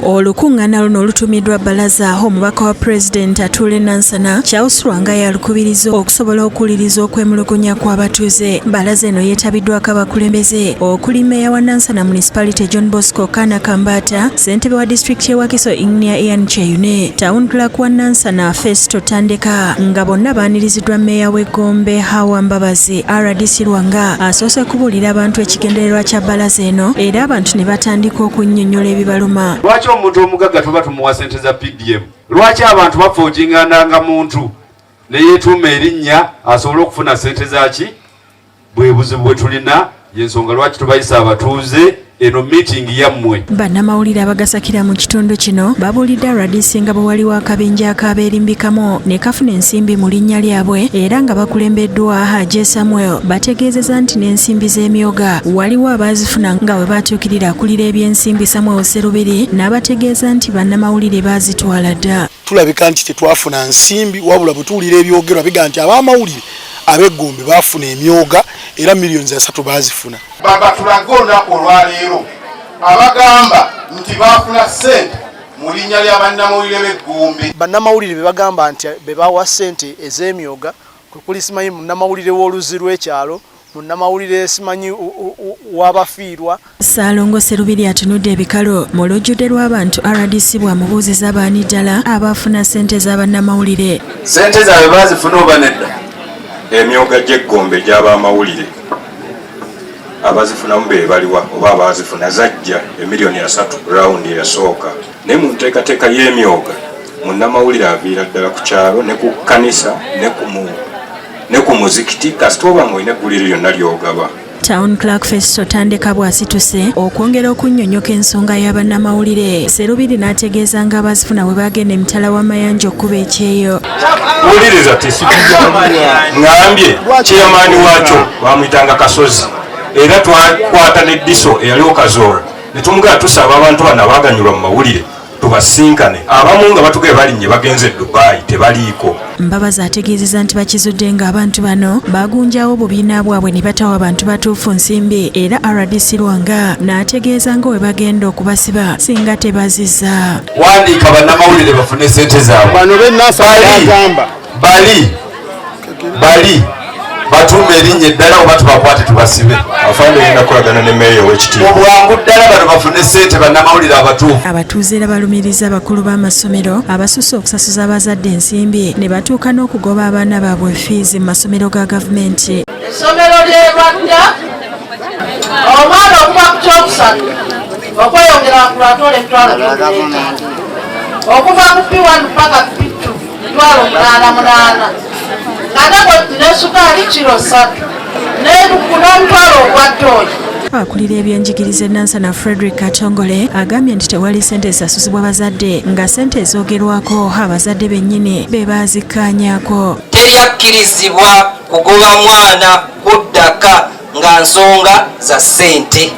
Olukuŋŋaana luno olutuumiddwa Balaza, omubaka wa pulezidenti atuula e Nansana, Charles Lwanga yalukubiriza okusobola okuwuliriza okwemulugunya kw'abatuuze. Balaza eno yeetabiddwako abakulembeze okuli meeya wa Nansana Municipality John Bosco Kana Kambata, ssentebe wa disitulikiti y'e Wakiso Engineer Ian Kyeyune, Town Clerk wa Nansana Festo Tandeka, nga bonna baaniriziddwa meeya w'e Gombe Hawa Mbabazi. RDC Lwanga asoose kubuulira abantu ekigendererwa kya balaza eno era abantu ne batandika okunnyonnyola ebibaluma. Lwaki omuntu omugagga tuba tumuwa sente za PDM? Lwaki abantu bafoojingandanga muntu neyetuuma erinnya asobole okufuna sente zaki? Bwe buzibu bwe tulina, yensonga lwaki tubayisa abatuuze. Eno meeting yammwe. Bannamawulire abagasakira mu kitundu kino babuulidde RDC nga bwe waliwo akabinja ak'abeerimbikamu ne kafuna ensimbi mu linnya lyabwe era nga bakulembeddwa Haje Samuel. Bategeezezza nti n'ensimbi z'emyoga waliwo abaazifuna nga bwe batuukirira akulira ebyensimbi Samuel Serubiri n'abategeeza nti bannamawulire baazitwala dda. Tulabika nti tetwafuna nsimbi, wabula bwe tuwulira ebyogerwa biga nti ab'amawulire ab'eggombe baafuna emyoga era miliyoni 3 baazifuna. Babatulage olunaku olwaleero abagamba nti baafuna ssente mu linnya lya bannamawulire b'eggombe. Bannamawulire be bagamba nti be bawa ssente ez'emyoga kwe kuli simanyi munnamawulire w'oluzzi lw'ekyalo, munnamawulire simanyi w'abafiirwa. Ssaalongo Serubiri atunudde ebikalu mu lujjudde lw'abantu RDC bw'amubuuziza baani ddala abaafuna ssente z'abannamawulire. Sente zaabwe baazifuna oba nedda? Emyoga gy'eggombe gy'abamawulire abazifunamu be baliwa oba abazifuna? Zajja emiliyoni 3 round eyasooka, naye mu nteekateeka y'emyoga munnamawulire aviira ddala ku kyalo ne ku kkanisa ne ku muzikiti, kasita oba nga olina eggulire lyonna ly'ogaba. Town Clerk Festo Tandeka bw'asituse okwongera okunnyonnyoka ensonga y'abannamawulire, Serubiri n'ategeeza nga abazifuna bwe bagenda emitala w'amayanja okuba ekyeyo. Wuliriza, ŋŋambye chairman waakyo bamuyitanga Kasozi, era twakwata ne DISO eyaliwo Kazoora ne tumugamba tusaba abantu bano abaganyulwa mu mawulire tubasinkane. Abamu nga batugaye balinnye bagenze e Dubayi, tebaliiko. Mbabazi ategeezezza nti bakizudde ng'abantu bano bagunjawo obubiina bwabwe ne batawa abantu batuufu nsimbi, era RDC Lwanga n'ategeeza nga bwe bagenda okubasiba singa tebazizza. Wandiika bannamawulire bafune sente zaabwe. Bano b'enasa bagamba Bali batuuma erinnya eddala oba tubakwate tubasibe. Afande, yenda kukolagana ne meeya ow'ekitiibwa. Mu bwangu ddala bano bafune sente, bannamawulire abatuufu. Abatuuze era balumiriza abakulu b'amasomero abasusse okusasuza abazadde ensimbi ne batuuka n'okugoba abaana baabwe fiizi mu masomero ga gavumenti. Essomero ly'e Lwadda, omwana okuva ku kyokusatu okweyongera waggulu atwala 25,000, okuva ku P1 paka ku P2 8,800, ate ne sukaali kiro 3 n'omutwalo ogwa ttooyi. Akulira ebyenjigiriza e Nansana Frederick Katongole agambye nti tewali ssente zisasuzibwa bazadde, nga ssente ezoogerwako abazadde bennyini be baazikkaanyaako. Teryakkirizibwa kugoba mwana kuddaka nga nsonga za ssente.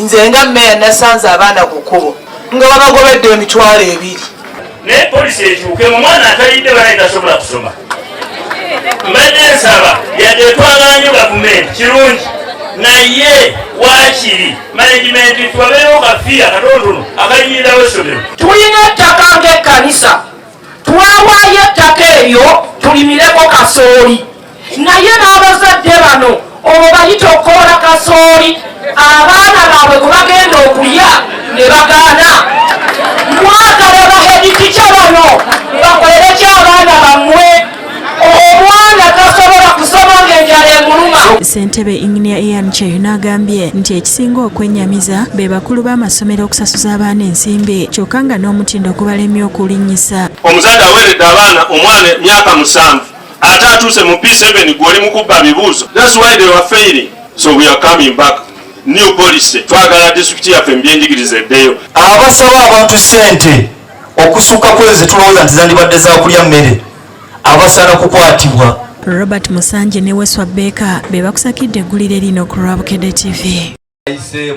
Nze nga mmeya nasanze abaana ku kkubo nga babagobedde 20,000. Naye policy ekyukemu. Omwana atayidde banaye tasobola kusoma. Mbadde nsaba, yadde twagala nnyo gavumenti, kirungi, naye waakiri management tubabeerewo ka fee akatonotono akayimirirawo essomero. Tulina ettaka ng'ekkanisa, twawaayo ettaka eryo tulimireko kasooli, naye n'abazadde bano olwo bayita okukoola kasooli abaana baabwe gwe bagenda okulya ne bagaana. Mwagala ba head teacher bano bakolere ki abaana bammwe? Omwana tasobola kusoma ng'enjala emuluma. Ssentebe Engineer Ian Kyeyune agambye nti ekisinga okwennyamiza be bakulu b'amasomero okusasuza abaana ensimbi kyokka nga n'omutindo gubalemye okulinnyisa. Omuzadde aweeredde abaana, omwana emyaka 7 ate atuuse mu P7, gwoli mukubba bibuuzo. That's why they were failing. So we are coming back, new policy. Twagala disitulikiti yaffe mu byenjigiriza eddeyo. Abasaba abantu ssente okusukka ku ezo zetulowooza nti zandibadde zakulya mmere abasaana kukwatibwa. Robert Musanje ne Weswa Beeka be bakusakidde eggulire lino ku lwa Bukedde TV. Ayiseemu.